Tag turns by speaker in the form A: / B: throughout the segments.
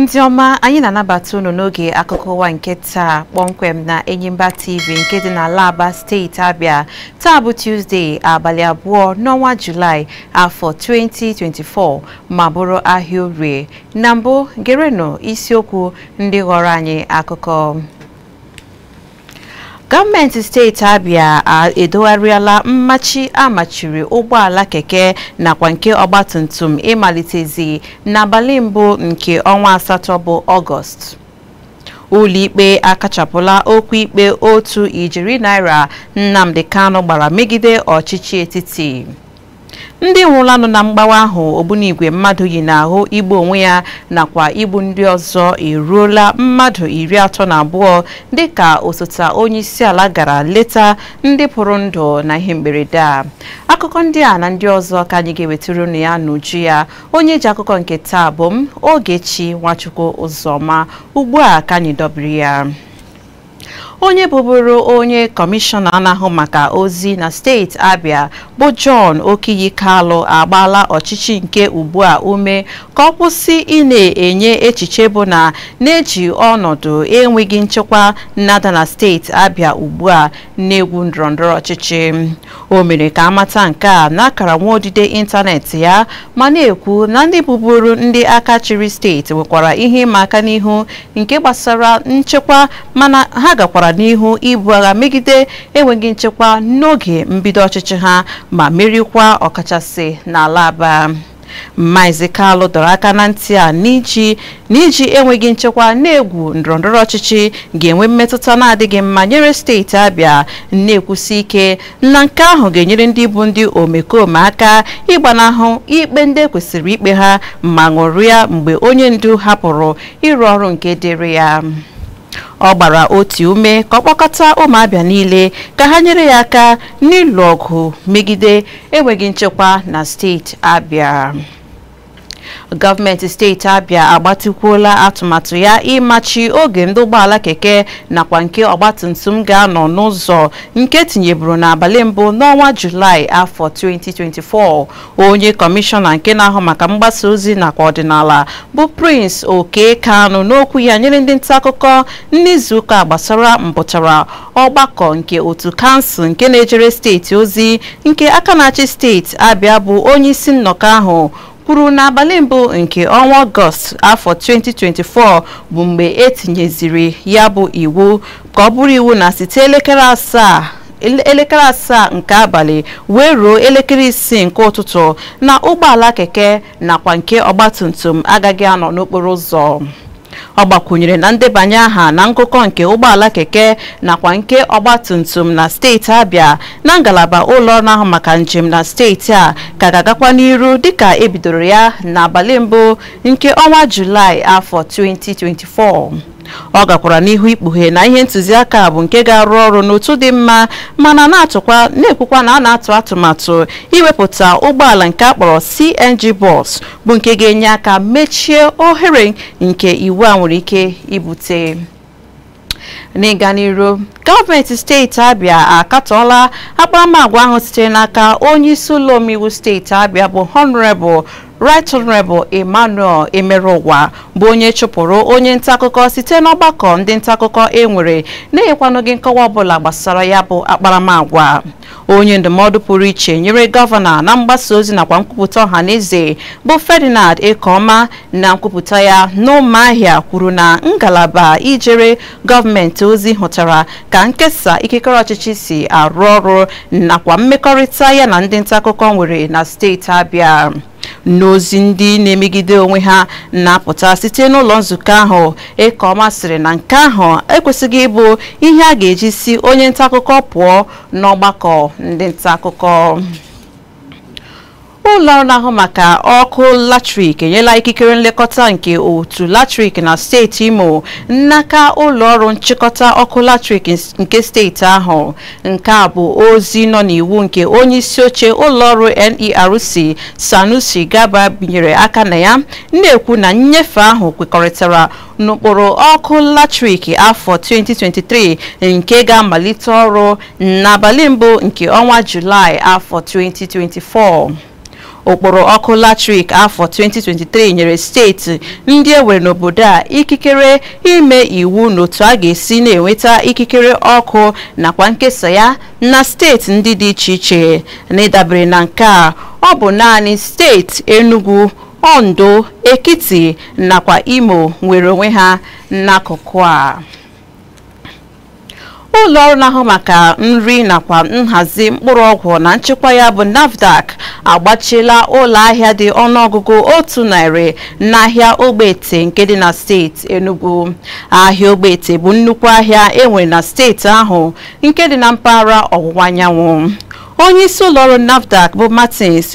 A: Ndị ọma, anyị na-anabata unu n'oge akụkọ ụwa nke taa kpọmkwem na Enyimba TV nke dị n'ala Aba, steeti Abịa. Taa bụ Tuesday, abalị 2 n'ọnwa Julaị afọ 2024, ma bụrụ ahịa Orie. Na mbụ, gerenụ isiokwu ndị ghọrọ anyị akụkọ. Gọọmenti steeti Abịa edogharịala mmachi amachiri ụgbọala keke nakwa nke ọgbatumtum ịmalitezi n'abalị 1 nke ọnwa 8 bụ Ọgọst. Ụlọikpe akachapụla okwu ikpe 1 ijeri naira Nnamdi Kanu gbara megide ọchịchị etiti. Ndị nwụlanụ na mgbawa ahụ ogbunigwe mmadụ yi n'ahụ igbu onwe ya nakwa igbu ndị ọzọ eruola mmadụ 32 dịka osote onye isi ala gara leta ndị pụrụ ndụ na ihe mberede a. Akụkọ ndị a na ndị ọzọ ka anyị ga-ewetara unu ya n'uju ya. Onye ji akụkọ nke taa bụ m, Ogechi Nwachukwu Ụzọma. Ugbu a ka anyị dọbiri ya. Onye bụbụrụ onye kọmishọna na-ahụ maka ozi na steeti Abịa bụ John Okiyi Kalu agbaala ọchịchị nke ugbu a ume ka ọ kwụsị ị na-enye echiche bụ na na-eji ọnọdụ enweghị nchekwa nnada na steeti Abịa ugbu a na-egwu ndọrọndọrọ ọchịchị. O mere ka amata nke a n'akara nwaodide ịntanetị ya, ma na-ekwu na ndị bụbụrụ ndị aka chịrị steeti nwekwara ihe ịma aka n'ihu nke gbasara nchekwa, mana ha gakwara n'ihu ibu agha megide enweghị nchekwa n'oge mbido ọchịchị ha ma merikwa ọkachasị n'ala Aba. Maazị Kalu dọrọ aka na ntị a n'iji enweghị nchekwa na-egwu ndọrọndọrọ ọchịchị ga-enwe mmetụta na-adịghị mma nyere steeti Abịa, na-ekwusi ike na nke ahụ ga-enyere ndị bụ ndị omekome aka ịgbanahụ ikpe ndị ekwesịrị ikpe ha ma ṅụrịa mgbe onye ndu hapụrụ ịrụ ọrụ nke dịrị ya. Ọ gbara otu ume ka ọ kpọkọta ụmụ Abịa niile ka ha nyere ya aka n'ịlụ ọgụ megide enweghị nchekwa na steeti Abịa. Gọọmenti steeti Abịa agbatịkwuola atụmatụ ya ịmachi oge ndị ụgbọala keke nakwa nke ọgbatumtum ga-anọ n'ụzọ nke tinyeburu n'abalị 1 n'ọnwa Julaị afọ 2024. Onye kọmishọna nke na-ahụ maka mgbasa ozi nakwa ọdịnala bụ Prince Oke Kanu n'okwu ya nyere ndị nta akụkọ n'izuụka gbasara mpụtara ọgbakọ nke otu kansụl nke na-ejere steeti ozi nke aka na-achị steeti Abịa bụ onye isi nnọkọ ahụ kwuru n'abalị 1 nke ọnwa Ọgọst afọ 2024 bụ mgbe etinyeziri ya bụ iwu ka ọ bụrụ iwu na site elekere 7 nke abalị wee ruo elekere 6 nke ụtụtụ na ụgbọala keke nakwa nke ọgbatumtum agaghị anọ n'okporo ụzọ. Ọ gbakwunyere na ndebanye aha na ngụkọ nke ụgbọala keke nakwa nke ọgbatumtum na steeti Abịa na ngalaba ụlọ ọrụ ahụ maka njem na steeti a ka ga-agakwa n'iru dịka ebidoro ya n'abalị 1 nke ọnwa Julaị afọ 2024. Ọ gakwara n'ihu ikpughe na ihe ntụziaka bụ nke ga-arụ ọrụ n'otu dị mma, mana na-ekwukwa na a na-atụ atụmatụ iwepụta ụgbọala nke akpọrọ CNG bus bụ nke ga-enye aka mechie ohere nke iwu a nwere ike ibute. N'ịga n'iru, gọọmenti steeti Abịa akatọọla akparamagwa ahụ sitere n'aka onye isi ụlọ omeiwu steeti Abịa bụ Right Honorable Emmanuel Emerụwa bụ onye chụpụrụ onye ntaakụkọ site n'ọgbakọ ndị ntaakụkọ e nwere na-enyekwanụghị nkọwa ọbụla gbasara ya bụ akparamagwa. Onye ndụmọdụ pụrụ iche nyere gọvanọ na mgbasa ozi nakwa nkwupụta ọha na eze bụ Ferdinand Ekeọma na nkwupụta ya n'Ụmụahịa kwuru na ngalaba ijere gọọmenti ozi hụtara ka nkesa ikikere ọchịchị si arụ ọrụ nakwa mmekọrịta ya na ndị ntaakụkọ nwere na steeti Abịa. N'ozi ndị na-emegide onwe ha na-apụta site n'ụlọ nzukọ ahụ, Ekeọma sịrị na nke ahụ ekwesịghị ịbụ ihe a ga-eji si onye ntaakụkọ pụọ n'ọgbakọ ndị ntaakụkọ. Ụlọ ọrụ na-ahụ maka ọkụ latrik enyela ikikere nlekọta nke otu latrik na steeti Imo n'aka ụlọ ọrụ nchịkọta ọkụ latrik nke steeti ahụ. Nke a bụ ozi nọ n'iwu nke onye isi oche ụlọ ọrụ NERC Sanusi Garba binyere aka na ya, na-ekwu na nnyefe ahụ kwekọrịtara n'ụkpụrụ ọkụ latrik afọ 2023 nke ga-amalite ọrụ n'abalị 1 nke ọnwa Julaị afọ 2024. Ụkpụrụ ọkụ latrik afọ 2023 nyere steeti ndị e nwere n'obodo a ikikere ime iwu n'otu a ga-esi na-enweta ikikere ọkụ nakwa nkesa ya na steeti ndị dị iche iche. N'ịdabere na nke a, ọ bụ naanị steeti Enugu, Ondo, Ekiti nakwa Imo nwere onwe ha n'akụkụ a. Ụlọ ọrụ na-ahụ maka nri nakwa nhazi mkpụrụ ọgwụ na nchịkwa ya bụ NAFDAC agbachiela ụlọ ahịa dị ọnụọgụgụ 100 n'ahịa Ogbete nke dị na steeti Enugu. Ahịa Ogbete bụ nnukwu ahịa enwere na steeti ahụ nke dị na mpaghara ọwụwa anyanwụ. Onye isi ụlọọrụ NAFDAC bụ Martins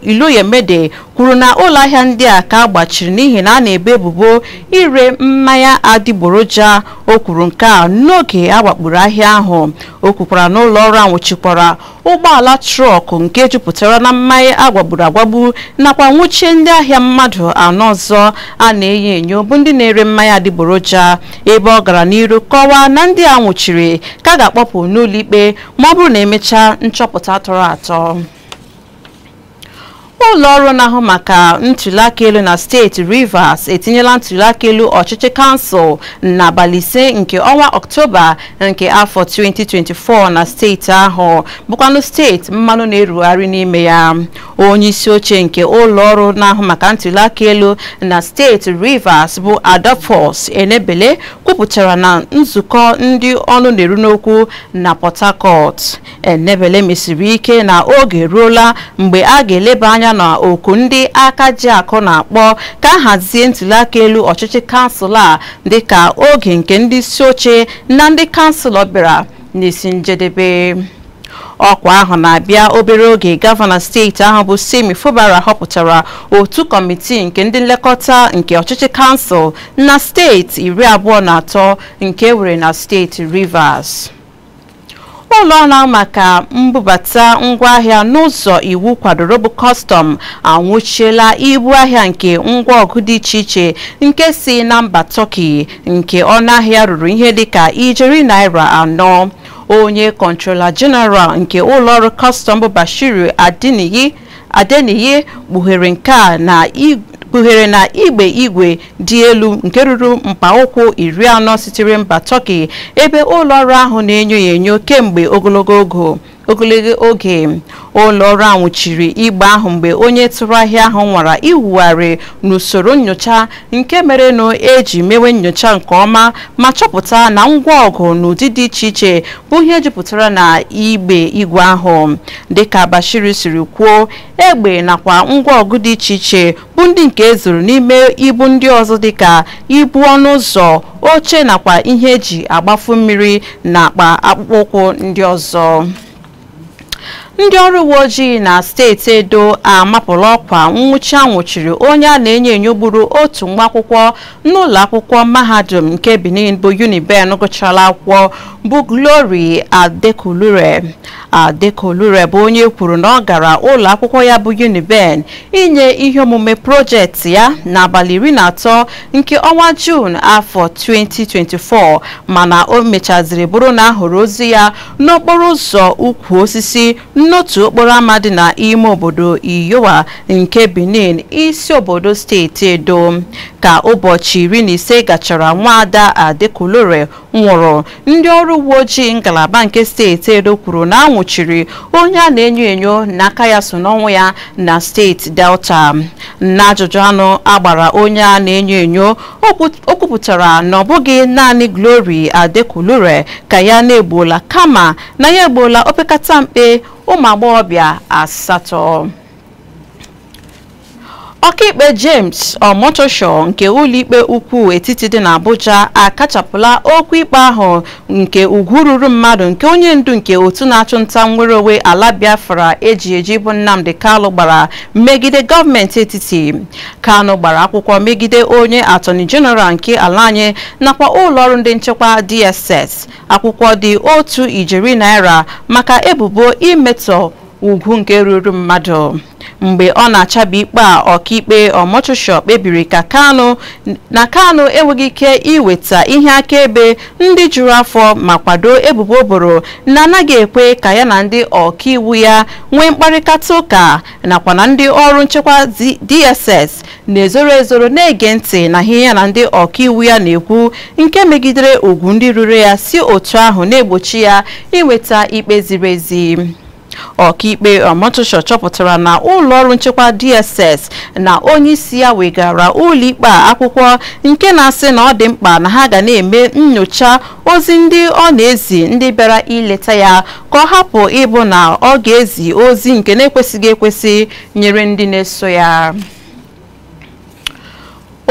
A: Iloyemede kwuru na ụlọ ahịa ndị a ka agbachiri n'ihi na a na-ebo ebubo ire mmanya adịgboroja. O kwuru nke a n'oge a wakporo ahịa ahụ. O kwukwara na ụlọ ọrụ a nwụchikwara ụgbọala trọk nke jupụtara na mmanya agwagburu agwagbu nakwa nwụchie ndị ahịa mmadụ anọ ọzọ a na-enyo enyo bụ ndị na-ere mmanya adịgboroja, ebe ọ gara n'iru kọwaa na ndị a nwụchiri ka a ga-akpọpụ n'ụlọ ikpe ma ọ bụrụ na emechaa nchọpụta tọrọ atọ. Ụlọ ọrụ na-ahụ maka ntụliaka elu na steeti Rivers etinyela ntụliaka elu ọchịchị kansụl n'abalị 5 nke ọnwa Ọktoba nke afọ 2024 na steeti ahụ, bụkwanụ steeti mmanụ na-erugharị n'ime ya. Onye isi oche nke ụlọ ọrụ na-ahụ maka ntụliaka elu na steeti Rivers bụ Adolphus Enebele kwupụtara na nzukọ ndị ọnụ na-eru n'okwu na Port Harcourt. Enebele mesiri ike na oge eruola mgbe a ga-eleba anya na oku ndị aka ji akụ na-akpọ ka a hazie ntụliaka elu ọchịchị kansụl a dịka oge nke ndị isi oche na ndị kansụlọ bịara n'isi njedebe. Ọkwa ahụ na-abịa obere oge gọvanọ steeti ahụ bụ Simi Fubara họpụtara otu kọmitii nke ndị nlekọta nke ọchịchị kansụl na steeti 23 nke ewere na steeti Rivers. Ụlọ ọrụ maka mbubata ngwaahịa n'ụzọ iwu kwadoro bụ kọstọm anwụchiela ibu ahịa nke ngwa ọgụ dị iche iche nke si na mba Turkey nke ọnụahịa ruru ihe dịka ijeri naira 4. Onye kọntrola jeneral nke ụlọ ọrụ kọstọm bụ Bashiru Adeniyi kpughere nke a na kpughere na igbe igwe dị elu nke ruru mkpa ụkwụ 40 sitere mba Turkey, ebe ụlọ ọrụ ahụ na-enyo ya enyo kemgbe ogologo oge. Ụlọ ọrụ ahụ nwụchiri igbe ahụ mgbe onye tụrụ ahịa ahụ nwara iwugharị n'usoro nyocha nke merenụ eji mewe nyocha nke ọma ma chọpụta na ngwa ọgụ n'ụdị dị iche iche bụ ihe jupụtara na igbe igwe ahụ. Dịka Bashir siri kwuo, egbe nakwa ngwa ọgụ dị iche iche bụ ndị nke ezuru n'ime ibu ndị ọzọ dịka ibu ọnụ ụzọ, oche nakwa ihe eji agbafu mmiri na akpa akpụkpọ ụkwụ ndị ọzọ. Ndị ọrụ uwe ojii na steeti Edo amapụla ọkwa nwụchi anwụchiri onye a na-enyo enyo gburu otu nwa akwụkwọ n'ụlọ akwụkwọ mahadum nke Benin bụ Uniben gụchara akwụkwọ bụ Glory Adekolure. Adekolure bụ onye kwuru na ọ gara ụlọ akwụkwọ ya bụ Uniben inye ihe omume projekti ya n'abalị 13 nke ọnwa Juun afọ 2024, mana o mechaziri bụrụ na ahụrụ ozu ya n'okporo ụzọ ukwu osisi n'otu okporo ámá dị na ime obodo Iyowa nke Benin, isi obodo steeti Edo. Ka ụbọchị 15 gachara nwaada Adekolure nwụrụ, ndị ọrụ uwe ojii ngalaba nke steeti Edo kwuru na anwụchiri onye a na-enyo enyo n'aka ya so n'ọnwụ ya na steeti Delta. N'ajụjụ anụ agbara onye a na-enyo enyo, o kwupụtara na ọ bụghị naanị Glory Adekolure ka ya na-egbuola, kama na ya egbuola opekata mpe ụmụ agbọghọbịa 8. Ọkaikpe James Omotosho nke ụlọikpe ukwu etiti dị n'Abuja akachapụla okwu ikpe ahụ nke ugwu ruru mmadụ nke onye ndu nke otu na-achụ nta nnwere onwe ala Biafra eji eji bụ Nnamdi Kanu gbara megide gọọmenti etiti. Kanu gbara akwụkwọ megide onye Attorney General nke ala anyị nakwa ụlọọrụ ndị nchekwa DSS akwụkwọ dị 1 ijeri naira maka ebubo imetọ ugwu nke ruru mmadụ. Mgbe ọ na-achabi ikpe a, ọkaikpe Omotosho kpebiri ka Kanu na Kanu enweghị ike iweta ihe akaebe ndị juru afọ ma kwado ebubo o boro na anaghị ekwe ka ya na ndị ọkaiwu ya nwee mkparịta ụka, nakwa na ndị ọrụ nchekwa DSS na-ezoro ezoro na-ege ntị na ihe ya na ndị ọkaiwu ya na-ekwu, nke megidere ugwu ndị ruru ya, si otu ahụ na-egbochi ya inweta ikpe ziri ezi. Ọkaikpe Omotosho chọpụtara na ụlọ ọrụ nchekwa DSS na onye isi ya wegara ụlọikpe a akwụkwọ nke na-asị na ọ dị mkpa na ha ga na-eme nnyocha ozi ndị ọ na-ezi ndị bịara ileta ya, ka ọ hapụ ịbụ na ọ ga-ezi ozi nke na-ekwesịghị ekwesị nyere ndị na-eso ya.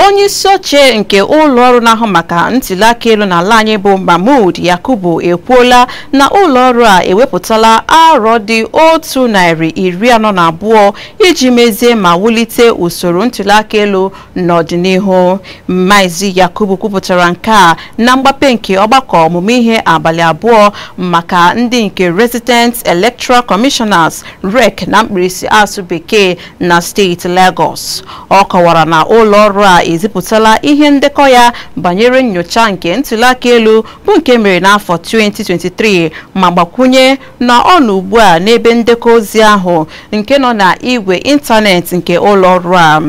A: Onye isi oche nke ụlọ ọrụ na-ahụ maka ntụliaka elu n'ala anyị bụ Mahmood Yakubu ekwuola na ụlọ ọrụ a ewepụtala arọ dị 142 iji mezie ma wulite usoro ntụliaka elu n'ọdịnihu. Maazị Yakubu kwupụtara nke a na mgbape nke ọgbakọ ọmụmụ ihe abalị 2 maka ndị nke Resident Electoral Commissioners REC na mkpirisi asụ bekee na steeti Lagos. Ọ kọwara na ụlọ ọrụ a ezipụtala ihe ndekọ ya banyere nnyocha nke ntụliaka elu bụ nke mere n'afọ 2023, ma gbakwunye na ọ nọ ugbu a n'ebe ndekọ ozi ahụ nke nọ na igwe ịntanetị nke ụlọ ọrụ a.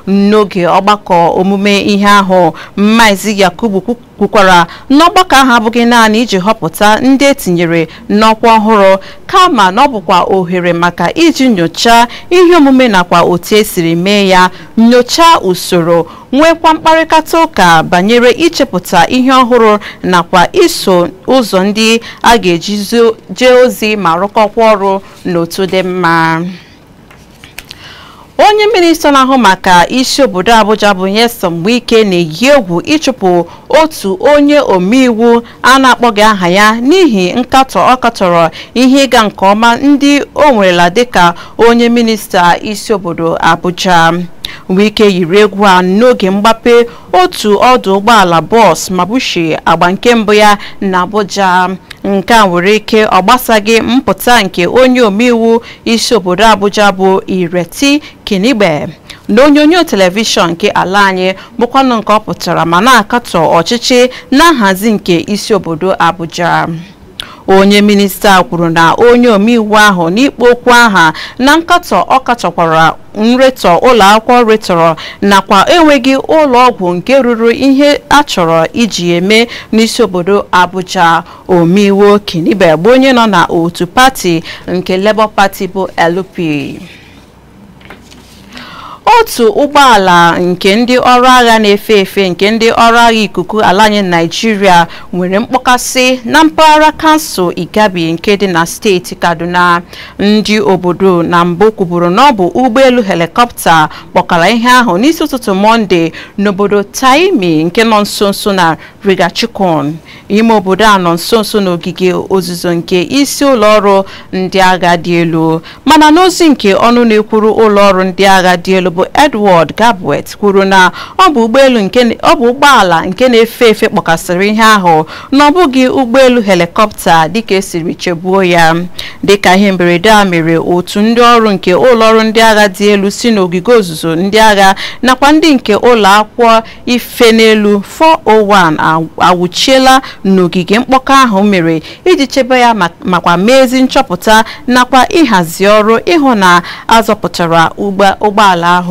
A: N'oge ọgbakọ omume ihe ahụ, Maazị Yakubu kwukwara na ọgbakọ ahụ abụghị naanị iji họpụta ndị etinyere n'ọkwa ọhụrụ, kama na ọ bụkwa ohere maka iji nyochaa ihe omume nakwa otu esiri mee ya, nyochaa usoro, nwekwa mkparịta ụka banyere ichepụta ihe ọhụrụ nakwa iso ụzọ ndị a ga-eji jee ozi ma rụkọkwa ọrụ n'otu dị mma. Onye minista na-ahụ maka isi obodo Abuja bụ Nyesom Wike na-eyi egwu ịchụpụ otu onye omeiwu a na-akpọghị aha ya n'ihi nkatọ ọ katọrọ ihe ịga nke ọma ndị o nwerela dịka onye minista isi obodo Abuja. Wike yiri egwu a n'oge mgbape otu ọdụ ụgbọala bọs Mabushi agba nke mbụ ya na Abuja. Nke a nwere ike ọ gbasaghị mpụta nke onye omeiwu isi obodo Abuja bụ Ireti Kinigbe n'onyonyo telivishọn nke ala anyị, bụkwanụ nke ọ pụtara ma na-akatọ ọchịchị na nhazi nke isi obodo Abuja. Onye minista kwuru na onye omeiwu ahụ n'ikpo okwu aha na nkatọ ọ katọkwara nretọ ụlọ akwụkwọ retọrọ nakwa enweghị ụlọ ọgwụ nke ruru ihe a chọrọ iji eme n'isi obodo Abuja. Omeiwu Kinigbe bụ onye nọ na otu pati nke Labour Party bụ LP. Otu ụgbọala nke ndị ọrụ agha na-efe efe nke ndị ọrụ agha ikuku ala anyị Naịjirịa nwere mkpọkasị na mpaghara kansụl Igabi nke dị na steeti Kaduna. Ndị obodo na mbụ kwuburu na ọ bụ ụgbọelu helikọpta kpọkara ihe ahụ n'isi ụtụtụ Mọnde n'obodo Taimi nke nọ nso nso na Rigachikun. Ime obodo a nọ nso nso n'ogige ozuzo nke isi ụlọ ọrụ ndị agha dị elu, mana n'ozi nke ọnụ na-ekwuru ụlọ ọrụ ndị agha dị elu bụ Edward Gabwet kwuru na ọ bụ ụgbọala nke na-efe efe kpọkasịrị ihe ahụ, na ọ bụghị ụgbọelu helikọpta dịka esiri chebuo ya. Dịka ihe mberede a mere, otu ndị ọrụ nke ụlọ ọrụ ndị agha dị elu si n'ogige ozuzo ndị agha nakwa ndị nke ụlọ akwụkwọ ife n'elu 401 awụchiela n'ogige mkpọkọ ahụ mere iji chebe ya makwa mee ezi nchọpụta nakwa ịhazi ọrụ ịhụ na azọpụtara ụgbọala ahụ.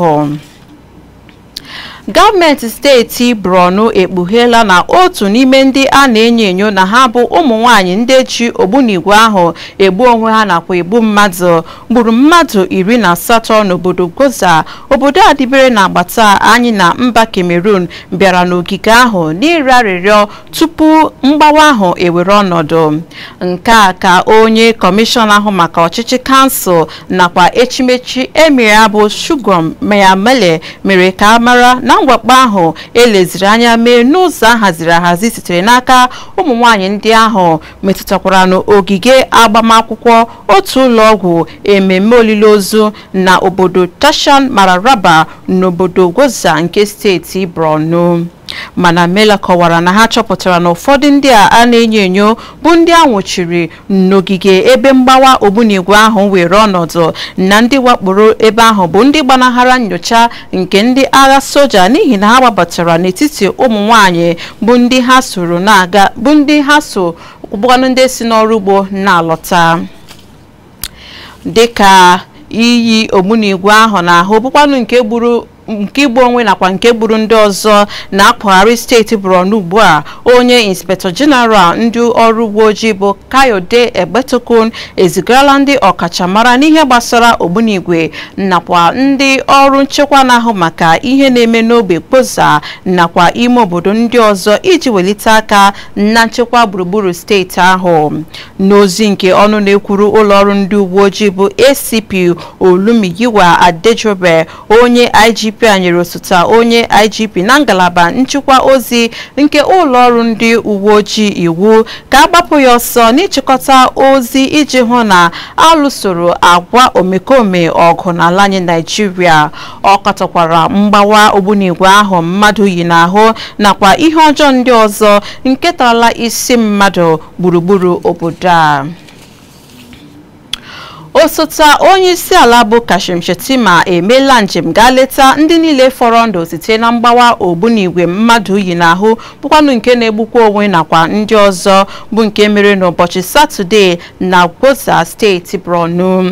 A: Gọọmenti steeti Borno ekpugheela na otu n'ime ndị a na-enyo enyo na ha bụ ụmụ nwanyị ndị ji ogbunigwe ahụ egbu onwe ha nakwa egbu mmadụ gburu mmadụ 18 n'obodo Goza, obodo a dịbere n'agbata anyị na mba Cameroon, bịara n'ogige ahụ n'ịrịọ arịrịọ tupu mgbawa ahụ ewere ọnọdụ. Nke a ka onye kọmishọna ahụ maka ọchịchị kansụl nakwa echimechi emir bụ Shugon Mayamele mere ka a mara na mwakpo ahụ eleziri anya mee n'ụzọ a haziri ahazi sitere n'aka ụmụ nwanyị ndị ahụ metụtakwara n'ogige agbamakwụkwọ, otu ụlọ ọgwụ, ememme olili ozu na obodo Tashan Mararaba n'obodo Gwoza nke steeti Borno. Mana Mela kọwara na ha chọpụtara na ụfọdụ ndị a na-enyo enyo bụ ndị a nwụchiri n'ogige ebe mgbawa ogbunigwe ahụ were ọnọdụ na ndị wakporo ebe ahụ bụ ndị gbanahara nyocha nke ndị agha soja n'ihi na ha gbabatara n'etiti ụmụ nwanyị bụ ndị ha soro na-aga bụ ndị ha so bụkwanụ ndị si n'ọrụ ugbo na-alọta. Dịka iyi ogbunigwe ahụ n'ahụ bụkwanụ nke gburu nke igbu onwe nakwa nke gburu ndị ọzọ na-akwagharị steeti Borno ugbu a, onye inspektọ jeneral ndị ọrụ uwe ojii bụ Kayode Egbetokun ezigarala ndị ọkachamara n'ihe gbasara ogbunigwe nakwa ndị ọrụ nchekwa na-ahụ maka ihe na-eme n'ogbe Gwoza nakwa ime obodo ndị ọzọ iji welite aka na nchekwa gburugburu steeti ahụ. N'ozi nke ọnụ na-ekwuru ụlọọrụ ndị uwe ojii bụ ACP Olumiyiwa Adejobe, onye IGP nyere osote onye IGP na ngalaba nchịkwa ozi nke ụlọọrụ ndị uwe ojii iwu ka agbapụ ya ọsọ n'ịchịkọta ozi iji hụ na alụsoro agwa omekome ọgụ n'ala anyị Naịjirịa. Ọ katọkwara mgbawa ogbunigwe ahụ mmadụ yi n'ahụ nakwa ihe ọjọọ ndị ọzọ nke tarala isi mmadụ gburugburu obodo a. Osote onye isi ala bụ Kashim Shettima emeela njem gaa leta ndị niile fọrọ ndụ site na mgbawa ogbunigwe mmadụ yi n'ahụ bụkwanụ nke na-egbukwa onwe nakwa ndị ọzọ bụ nke mere n'ụbọchị Satọde na Gwoza steeti Borno.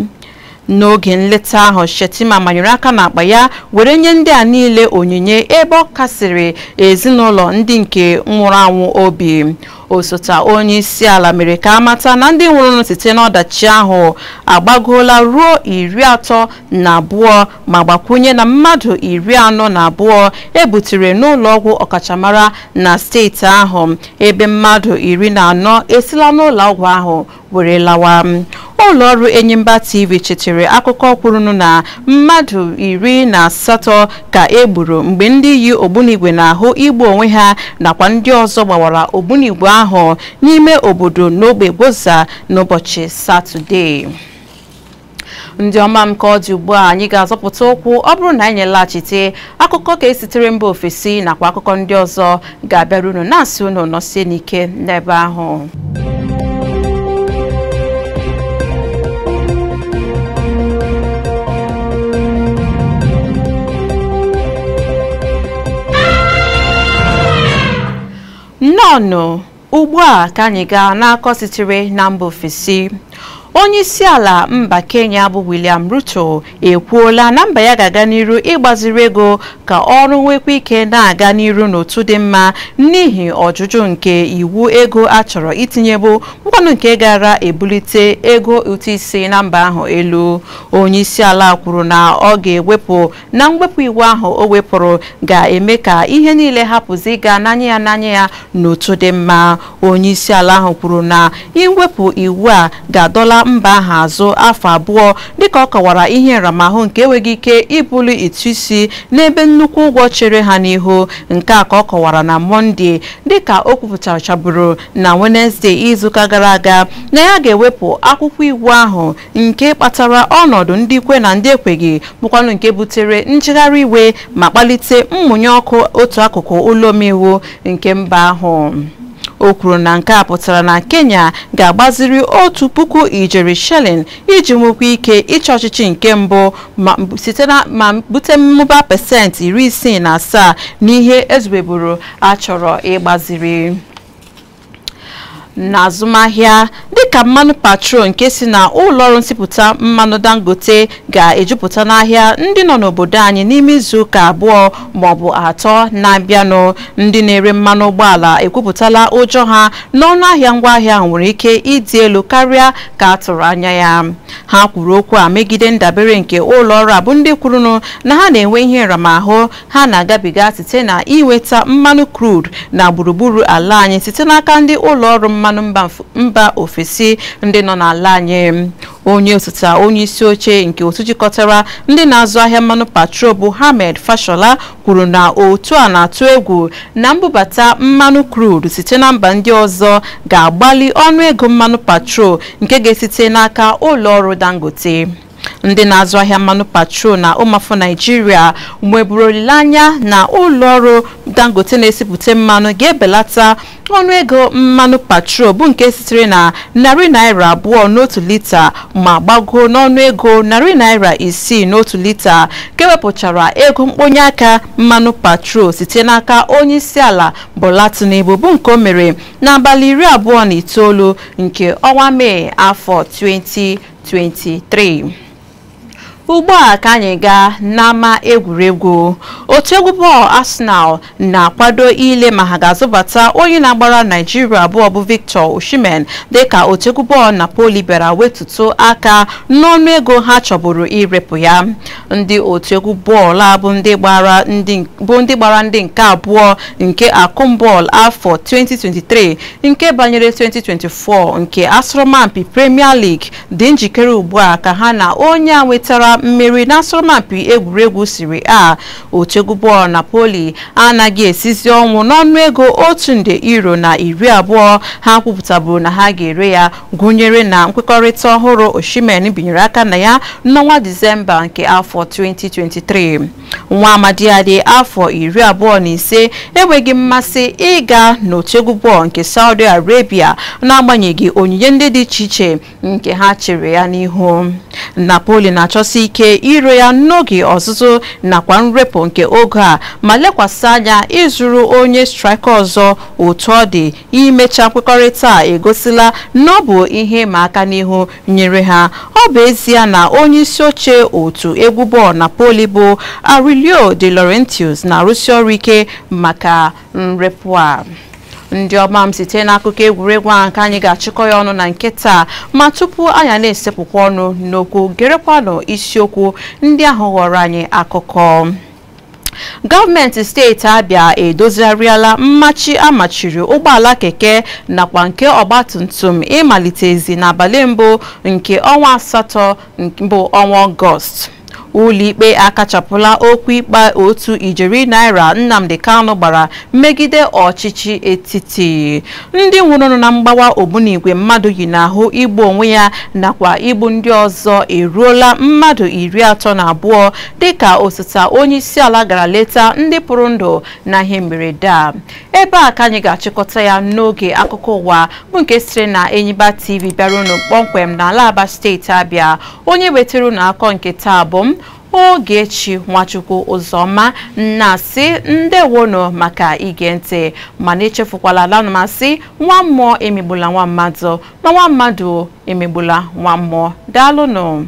A: N'oge nleta ahụ, Shettima manyere aka n'akpa ya were nye ndị a niile onyinye ebe ọ kasịrị ezinụlọ ndị nke nwụrụ anwụ obi. Osote onye isi ala mere ka amata na ndị nwụrụ site n'ọdachi ahụ agbagoola ruo 32 ma gbakwunye na mmadụ 42 ebutere n'ụlọ ọgwụ ọkachamara na steeti ahụ, ebe mmadụ 14 esila n'ụlọ ọgwụ ahụ were lawa. Ụlọọrụ Enyimba TV chetere akụkọ kwurunu na mmadụ 18 ka e gburu mgbe ndị yi ogbunigwe n'ahụ igbu onwe ha nakwa ndị ọzọ gbawara ogbunigwe ahụ n'ime obodo n'ogbe Gwoza n'ụbọchị Satọde. Ndị ọma m, ka ọ dị ugbu a anyị ga-azọpụta ụkwụ ọ bụrụ na anyị laghachite akụkọ ka esitere mba ofesi nakwa akụkọ ndị ọzọ ga-abịara unu na-asị unu nọsie n'ike n'ebe ahụ. Nnọọnụ ugbu a ka anyị gaa n'akọ sitere na mba ofesi. Onye isi ala mba Kenya bụ William Ruto ekwuola na mba ya ga-aga n'iru ịgbaziri ego ka ọrụ nwekwa ike na-aga n'iru n'otu dị mma n'ihi ọjụjụ nke iwu ego a chọrọ itinye bụ nkwanụ nke gara ebulite ego ụtụ isi na mba ahụ elu. Onye isi ala kwuru na ọ ga-ewepụ na mwepụ iwu ahụ o wepụrụ ga-eme ka ihe niile hapụzi ịga n'anya ya n'otu dị mma. Onye isi ala ahụ kwuru na iwepụ iwu a ga-adọla mba ahụ azụ afọ 2 dịka ọ kọwara ihe nramahụ nke enweghị ike ibuli ụtụ isi n'ebe nnukwu ụgwọ chere ha n'ihu. Nke a ka ọ kọwara na Mọnde dịka o kwupụtachaburu na Wenesde izuụka gara aga na ya ga-ewepụ akwụkwọ iwu ahụ nke kpatara ọnọdụ ndị kwe na ndị ekweghị bụkwanụ nke butere njegharị iwe ma kpalite mmụnye ọkụ otu akụkụ ụlọ omeiwu nke mba ahụ. O kwuru na nke a pụtara na Kenya ga-agbaziri 1,000 ijeri shilling iji nwekwa ike ịchị ọchịchị nke mbụ ma site na ma bute mmụba 67% n'ihe ezubeburu a chọrọ ịgbaziri. N'azụmahịa, dịka mmanụ patrol nke si na ụlọọrụ nsipụta mmanụ Dangote ga-ejupụta n'ahịa ndị nọ n'obodo anyị n'ime izu ụka 2 maọbụ 3 na-abịanụ, ndị na-ere mmanụ ụgbọala ekwupụtala ụjọ ha n'ọnụ ahịa ngwaahịa nwere ike ịdị elu karịa ka a tụrụ anya ya. Ha kwuru okwu a megide ndabere nke ụlọọrụ a bụ ndị kwurunụ na ha na-enwe ihe nramahụ ha na-agabiga site na inweta mmanụ crude na gburugburu ala anyị site n'aka ndị ụlọọrụ mmanụ mba ofesi ndị nọ n'ala anyị. Onye osote onye isi oche nke otu jikọtara ndị na-azụ ahịa mmanụ patrol bụ Ahmed Fashola kwuru na otu a na-atụ egwu na mbubata mmanụ crude site na mba ndị ọzọ ga-agbalị ọnụego mmanụ patrol nke ga-esite n'aka ụlọọrụ Dangote. Ndị na-azụ ahịa mmanụ patrol na ụmụafọ Naijiria nweburu olileanya na ụlọọrụ Dangote na-esipụta mmanụ ga-ebelata ọnụego mmanụ patrol bụ nke sitere na ₦200 n'otu lita ma gbagoo n'ọnụego ₦600 n'otu lita, ka ewepụchara ego mkponye aka mmanụ patrol site n'aka onye isi ala Bola Tinubu, bụ nke o mere n'abalị 29 nke ọnwa Mee afọ 2023. Ugbu a ka anyị gaa n'ama egwuregwu. Otu egwu bọọlụ Arsenal na-akwado ile ma ha ga-azụbata onye na-agbara Naijiria abụọ bụ Victor Osimhen dịka otu egwu bọọlụ Napoli bịara wetutu aka n'ọnụ ego ha chọburu irepụ ya. Ndị otu egwu bọọlụ a bụ ndị gbara ndị nke abụọ nke akụmbọọlụ afọ 2023 nke banyere 2024 nke asọmpi Premier League dị njikere ugbu a ka ha na onye a nwetara mmeri n'asọmpi egwuregwu Serie A. Otu egwu bọọlụ Napoli anaghị esizi ọnwụ n'ọnụego €120 ha kwupụtaburu na ha ga-ere ya, gụnyere na nkwekọrịta ọhụrụ Osimhen binyere aka na ya n'ọnwa Disemba nke afọ 2023. Nwa amadi ya dị afọ 25 enweghị mmasị ịga n'otu egwu bọọlụ nke Saudi Arabia n'agbanyeghị onyinye ndị dị iche iche nke ha chere ya n'ihu. Napoli na-achọsi ike ire ya n'oge ọzụzụ nakwa nrepụ nke oge a ma lekwasị anya ịzụrụ onye straịka ọzọ. Otu ọ dị, imecha nkwekọrịta a egosila na ọ bụ ihe ịma aka n'ihu nyere ha. Ọ bụ ezie na onye isi oche otu egwu bọọlụ Napoli bụ Aurelio De Laurentiis na-arụsi ọrụ ike maka nrepụ a. Ndị ọma m, site n'akụkọ egwuregwu ahụ ka anyị ga-achịkọ ya ọnụ na nke taa, ma tupu anyị na-esepụkwa ọnụ n'okwu, gerekwanụ isiokwu ndị ahụ ghọrọ anyị akụkọ. Gọọmenti steeti Abịa edozigharịala mmachi amachiri ụgbọala keke nakwa nke ọgbatumtum ịmalitezi n'abalị mbụ nke ọnwa asatọ bụ ọnwa Ọgọst. Ụlọikpe akachapụla okwu ikpe otu ijeri naira Nnamdi Kanu gbara megide ọchịchị etiti. Ndị nwụrụ na mgbawa ogbunigwe mmadụ yi n'ahụ igbu onwe ya nakwa igbu ndị ọzọ eruola mmadụ 32 dịka osote onye isi ala gara leta ndị pụrụ ndụ na ihe mberede a. Ebe a ka anyị ga-achịkọta ya n'oge akụkọ ụwa bụ nke sitere na Enyimba TV bịara unu kpọmkwem n'ala Aba steeti Abịa. Onye wetara unu akọ nke taa bụ m, Ogechi Nwachukwu Ụzọma, na-asị ndewonụ maka ige ntị, mana echefukwala lanụmasị nwa mmụọ emegbula nwa mmadụ, ma nwa mmadụ emegbula nwa mmụọ. Daalụnụ.